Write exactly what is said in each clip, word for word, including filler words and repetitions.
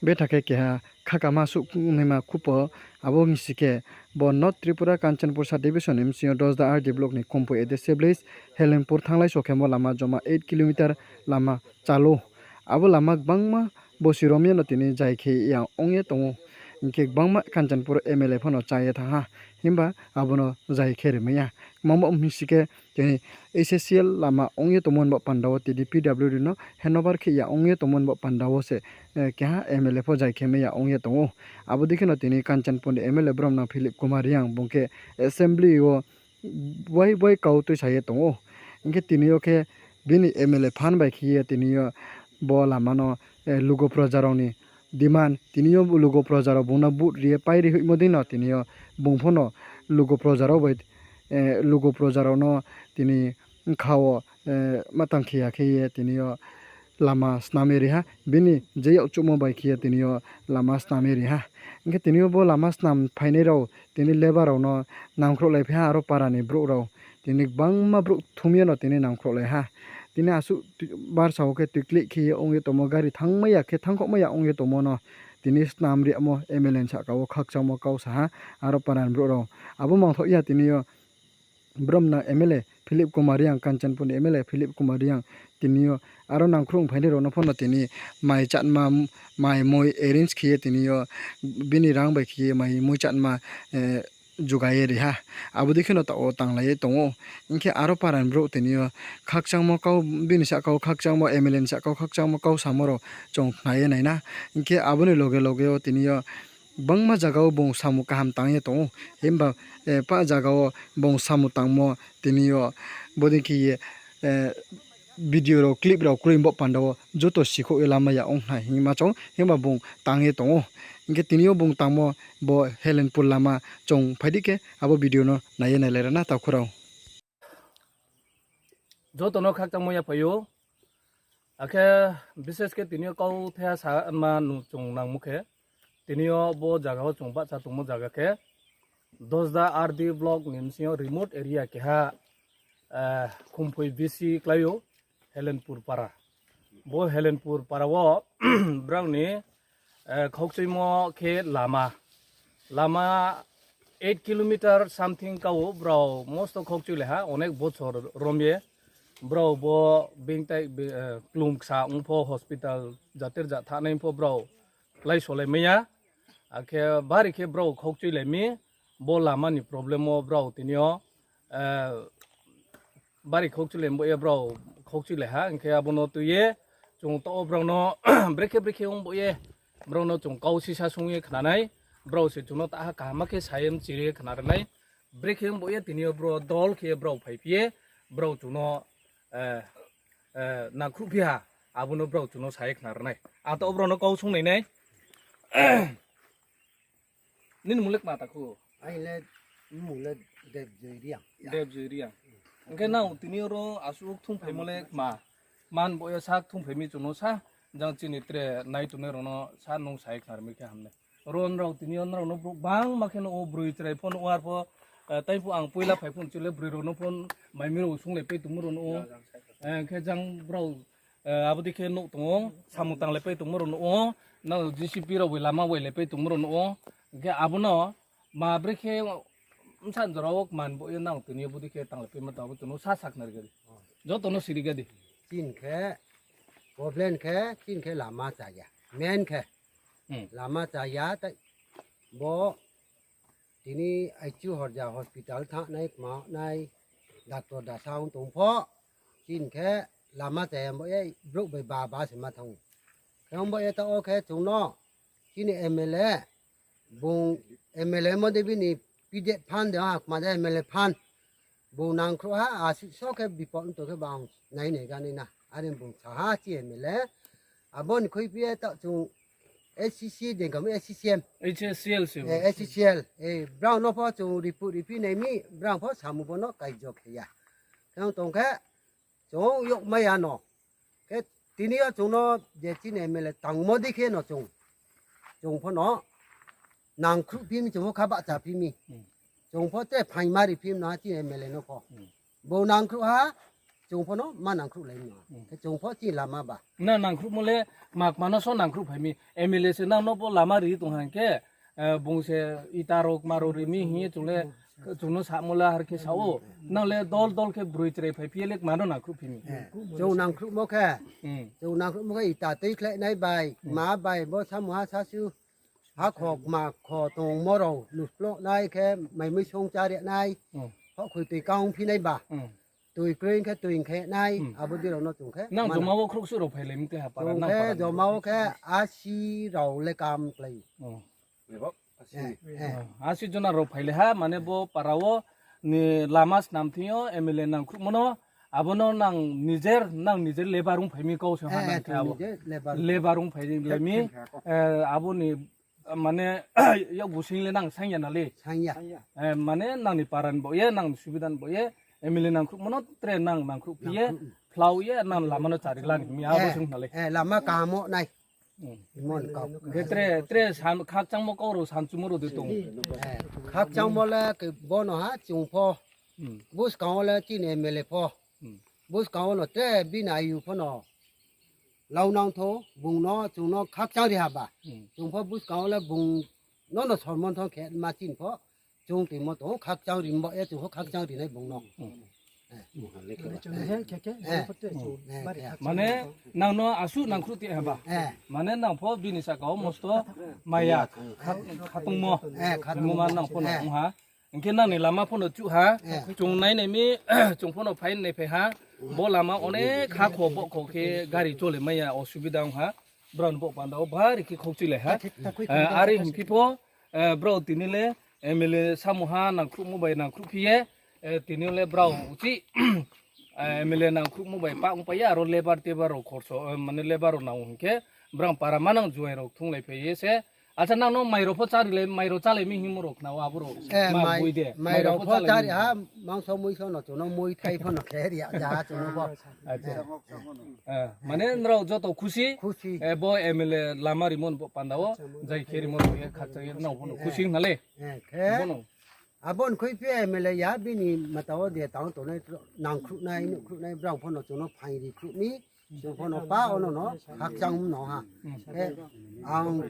Betha khe keha khakama suh naima khupo, abo hing si khe bo North Tripura Kanchanpur subdivision ni bsing yo Dosda R D block ni Khumphoi A D C village Helenpur thannglai so khe bo lama joma eight kilometer lama chalo. Abo lama gbangma bosi rom ye no tini zai khe ya ong ye tong ou. Hing khe gbangma Kanchanpur M L A pho no chá ye thanng ha. Himba abo no zai khe rimai ya. Mamo hing si khe tini H A C L lama ong ye tongmo ni baoh panda wo tini P W D no handover khe ya ong ye tongmo ni baoh panda wo se, eh, keha M L A pho zai khe mai ya ong ye tong ou. Abo dei khe no tini Kanchanpur ni M L A Bromnang Philip Kumar Reang bung khe assembly wo bai bai kau tuisa ye tong ou. Hing khe tini yo khe bini M L A phan bai khe ye tini yo bo lama no, eh, lugo proja rao ni demand, tini yo lugo proja rao bung no vote ri ye pai ri hoihmo dei no tini yo bung pho no lugo proja rao bai, eh, lugo proja rao no tini bkha wo, eh, ma tang khe ya khe ye tini yo lama snam ye ri ha. Bini je yakchuhmo bai khe ye tini yo lama snam ye ri ha. Hing khe tini yo bo lama snam phainai rao tini labour rao no nangkhrouhlai phi ha, aro para ni brouh rao tini gbangma brouh thum ye no tini nangkhrouhlai ha. Tini asuh tui-, barsa wo khe tuiklih khe ye ong ye tongmo, gari thanngmai ya khe thanngkhouhmai ya ong ye tongmo no tini snam ri yamo M L A ni sahka wo khakchangmo kau sa ha, aro para ni brouh rao. Abo mangthaoh ya tini yo Bromnang M L A Philip Kumar Reang, Kanchanpur ni M L A Philip Kumar Reang, tini yo aro nangkhrouh phainai rao no pho no tini mai chatma, mai mui arrange khe ye tini yo bini rang bai khe ye mai mui chatma, eh, jugai ye ri ha. Abo dei khe no taoh wo tanglai ye tong ou. Hing khe aro para ni brouh tini yo khakchangmo kau, bini sahka wo khakchangmo, M L A ni sahka wo khakchangmo kau samo rao chung khna ye nai na. Hing khe abo ni loge loge wo tini yo gbangma zaga wo bung samung kaham tang ye tong ou. Himba, eh, pah zaga wo bung samung tangmo tini yo bodei khe ye, eh, video rao, clip rao kroi ni baoh panda wo joto sikhouh ye lamai ya ong nai hingma chung, himba bung tang ye tong ou. Hing khe tini yo bung tangmo bo Helenpur lama chung phai di khe abo video no nai ye nailai ra na takhu rao. Joto no khakchangmo yaphai ou. Akhe bises khe tini yo kauthai ha sama no chung nangmo khe, tini yo bo zaga wo chung bahcha tongmo zaga khe, Dosda R D block ni bsing yo remote area keha, eh, Khumphoi V C klái ou, Helenpur para. Bo Helenpur para wo brao ni, eh, khaukchuimo khe lama. Lama eight kilometer something ka ou brao mosto khaukchuilai ha, onek bochor rom ye. Brao bo being tai, eh, klum ksa ong pho hospital jater ja thanai pho brao klái solai mai ya. Akhe bari khe brao khaukchuilai mi, bo lama ni problem wo brao tini yo, eh, bari khaukchuilai bo ye brao khaukchuilai ha, hing khe abo no tui ye chung taoh wo brao no brekhe brekhe ong bo ye brao no chung kau sisa sung ye khna nai, brao se chung no taha kaham khe sa ye mchiri ye khna ri nai, brekhe ong bo ye tini yo brao dol khe brao phaiphi ye brao chung no, eh, eh, nangkhruhphi ha, abo no brao chung no sa ye khna ri nai. Ang taoh wo brao no kau sung nai nai. Nini mung le kma takhu? Aini le mung le Debjoi Reang. Debjoi Reang. Hing khe nang tini yo ro asuh kthungphaimo le kma? Man bo ye sa kthungphai mi chung no sa, jang chini tre nai tongnai rao no sa nung sa ye khna ri mi khe ham nai. Ro nrao tini yo nrao no brouh bangma khe nuh ou, broi chrai pho nuh ou, arpho, eh, tai pho ang poila phai pho chule broi rao no pho mai mi rao sunglai pai tongmo rao nuh ou. Eh, hing khe jang brao, eh, abo dei khe nuh tong ou, samung tanglai pai tongmo rao nuh ou, nang J C B rao bai lama wailai pai tongmo rao nuh ou. Hing khe abo no ma brekhe bsa jora wo kman bo ye nang tini yo bodei khe tanglai pai ma tong, abo chung no sa sakhna ri ga di. Joto no siri ga di. Chini khe problem khe, chini khe lama chaya. Main khe. Hmm. Lama chaya, tai bo tini aichu horja hospital thangnai, kma nai, doctor dasa ong tong pho, chini khe lama chaya bo ye brouh bai ba ba se ma thanng ou. Khe ong bo ye taoh wo khe chung no chini M L A, bung M L A mo de bini P D F phan de ha, kma de M L A phan. Bung nangkhruh ha, asuh so khe bipod ong tong khe bang nai nai ganai na. Are bung sa ha chi M L A. Abo ni khuiphi ye taoh chung A C C de kamo A C C M. H A C L se. Eh, A C C L. Eh, brao no pho chung report riphi nai mi, brao pho samung bo no kaijo khe ya. Khe ong tong khe, chung yokmai ya no. Khe tini yo chung no je chini M L A tangmo dei khe no chung, chung pho no nangkhruhphi mi, chung pho kha bahchaphi mi. Hmm. Chung pho te phaingma riphi mi no ha chini M L A no pho. Hmm. Bo nangkhruh ha, chung pho no ma nangkhruh lai no. Khe chung pho chini lama ba. Na nangkhruhmo le kma kma no so nangkhruh phai mi. M L A se nang no bo lama ri tong hang khe, eh, bung se ita rao kma rao ri mi hing ye chung le, chung no samo le har khe sa ou. Nang le dol dol khe broi chrai phai phi ye le kma no nangkhruh phi mi. Eh, chung nangkhruhmo khe, Hmm. chung nangkhruhmo khe ita tui khlai nai bai, Hmm. ma bai, bo samuha sasu, ha kho kma kho tongmo rao, nuhploh nai khe, mai mui song chári nai, Hmm. ho khui tui kaung phi nai ba. Hmm. Tui kroi khe tui khe nai, Hmm. abo di rao no chung khe. Nang joma wo khrouhsuh rao phai lai mi khe ha para Chung nang khe para ni. Joma wo khe asi rao le kam klai. Oh. Eh, eh. Ah, asi jona rao phai le ha, mane bo para wo ni lama snam thing yo M L A nangkhruhmo no, abo no nang nijer, nang nijer lebar ong phai mi kau se ha Eh, nang khe chung abo. Nijer lebar. Lebar ong phai lai mi, eh, abo ni mane, yakgu sing le nang saing ya na le. Saing ya. Eh, mane nang ni para ni bo ye, nang ni subida ni bo ye, M L A nangkhruhmo no tre nang nangkhruh phi ye, Nangkhruh. Phlau ye, nang lama no chari la ni mi, abo Eh, sung na le. Eh, lama kamo nai. Hmm. Imon kau. Khe tre, tre san, khakchangmo kau rao sanchumo rao de tong. Eh, khakchangmo le khe bo no ha, chung pho. Hmm. Buskang wo le chini M L A pho. Hmm. Buskang wo no tre bini ayu pho no. Lau nang tho, bung no, chung no khakchang ri ha ba. Hmm. Chung pho buskang wo le bung no no sormon thong khe ma chini pho. Chung timo tong khakchang ri mbo ye, chung pho khakchang ri nai bung no. Hmm. Eh. Eh. Eh. Mane nang no asuh nangkhruh ti ha ba. Eh. Mane nang pho bini saka wo mosto maya kha-, khatungmo. Eh, khatungmo. Mo ma nang pho no Eh. ong ha. Hing khe nang ni lama pho no chuh ha, Eh. chung nai nai mi, chung pho no phai nai phai ha, bo lama onek ha kho bo kho khe gari chole mai ya, osubida ong ha, brao ni bo panda wo bari khe khokchui lai ha. Takhui, takhui Eh, khe ari takhui. Hing phi pho, eh, brao tini le M L A samuha nangkhruhmo bai nangkhruh phi ye, eh, tini le brao uchih, eh, M L A nangkhruhmo bai pa ong pai ya, aro labour tebar rao khorso, eh, mane labour rao nang hing khe, brao para manang juai rao thunglai phai ye se, Acha, nang no mai rao pho chári le, mai rao chálai mi hingmo rao khna wo abo rao. Eh, ma mai, bui de. Mai rao pho chári ha, mangso muiso no chung no mui thai pho no khe ri ya, ja chung no pho. Acha. Eh, mane nrao joto khusi, Khusi. Eh, bo M L A lama rimo ni bo panda wo, jai khe rimo rao ye khakchang ye nrao pho no khusi hna le. Eh, khe. Bo no. Abo ni khui phi M L A ya, bini mata wo je tang tongnai, nangkhruhnai, nuhkhruhnai, brao pho no chung no phaing ri khruh mi. Chung pho no pa ono no khakchang no ha. Hmm. Khe ang,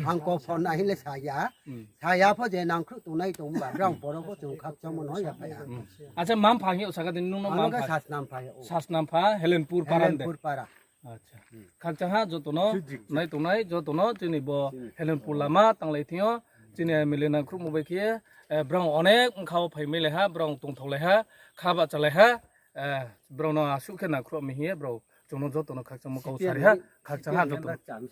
ang kau pho nai le sa ya. Hmm. Sa ya pho je nangkhruh tongnai tong ba, brao poro pho chung khakchangmo no ya phai ha. Hmm. Acha, mampha hing yo saka din nung no Ano mampha. Sasnampha ya o. Sasnampha, Helenpur para de. Helenpur para. Acha. Hmm. Khakchang ha joto no, Sujik, sujik. Nai tongnai joto no, chini bo Chini. Helenpur lama tanglai thing yo, chini M L A nangkhruhmo bai khe, eh, brao onek bkha wo phai mai lai ha, brao tongthao lai ha, kha bahcha lai ha, eh, brao no asuh khe nangkhruh mi hing ye, brao chung no joto no khakchangmo kau sari ha, khakchang ha joto no.